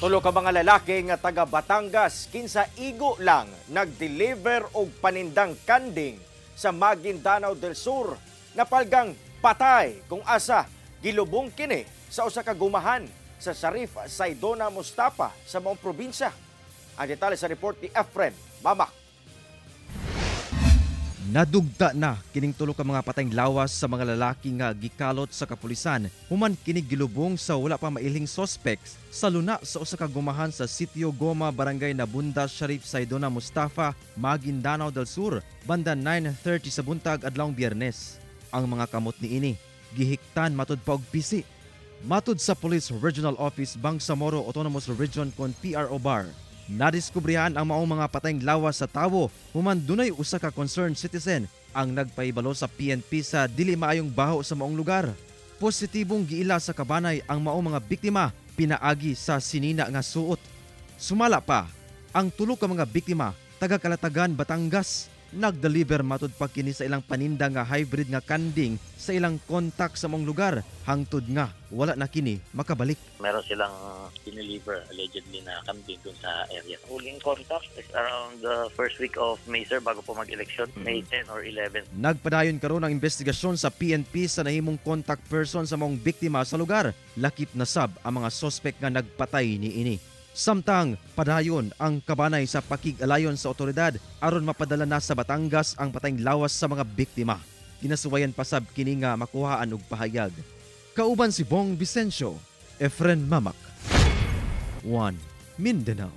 Tulo ka mga lalaki nga taga Batangas kinsa igo lang nag-deliver og panindang kanding sa Maguindanao del Sur napalgang patay kung asa gilubong kini sa usa ka gumahan sa Sharif Saidona Mustafa sa maong probinsya. Ang detalye sa report ni Efren Mamak. Nadugta na kining tulo ka mga patayng lawas sa mga lalaki nga gikalot sa kapulisan human kini gilubong sa wala pa mailhing suspects sa luna sa usa ka gumahan sa Sitio Goma, Barangay Nabunda, Sharif Saidona Mustafa, Maguindanao del Sur, banda 9:30 sa buntag adlawng Biyernes. Ang mga kamot niini gihiktan matud pa og pisi. Matud sa Police Regional Office Bangsamoro Autonomous Region kon PRO Bar, nadiskubrihan ang maong mga patayng lawas sa tawo human dunay usa ka concerned citizen ang nagpahibalo sa PNP sa dili maayong baho sa maong lugar. Positibong giila sa kabanay ang maong mga biktima pinaagi sa sinina nga suot. Sumala pa, ang tulo ka mga biktima taga Kalatagan, Batangas. Nagdeliver matud pa kini sa ilang paninda nga hybrid nga kanding sa ilang kontak sa maong lugar hangtod nga wala na kini makabalik. Meron silang dineliver allegedly na kambing dun sa area. Huling contact is around the first week of May, sir, bago po mag-election, May 10 or 11. Nagpadayon karon ang investigasyon sa PNP sa nahimong contact person sa maong biktima sa lugar. Lakip na sab ang mga sospek nga nagpatay niini. Samtang padayon ang kabanay sa pakig-alayon sa otoridad aron mapadala na sa Batangas ang patayng lawas sa mga biktima. Ginasuwayan pa sab kini nga makuhaan og pahayag. Kauban si Bong Vicencio, Efren Mamak. 1 Mindanao.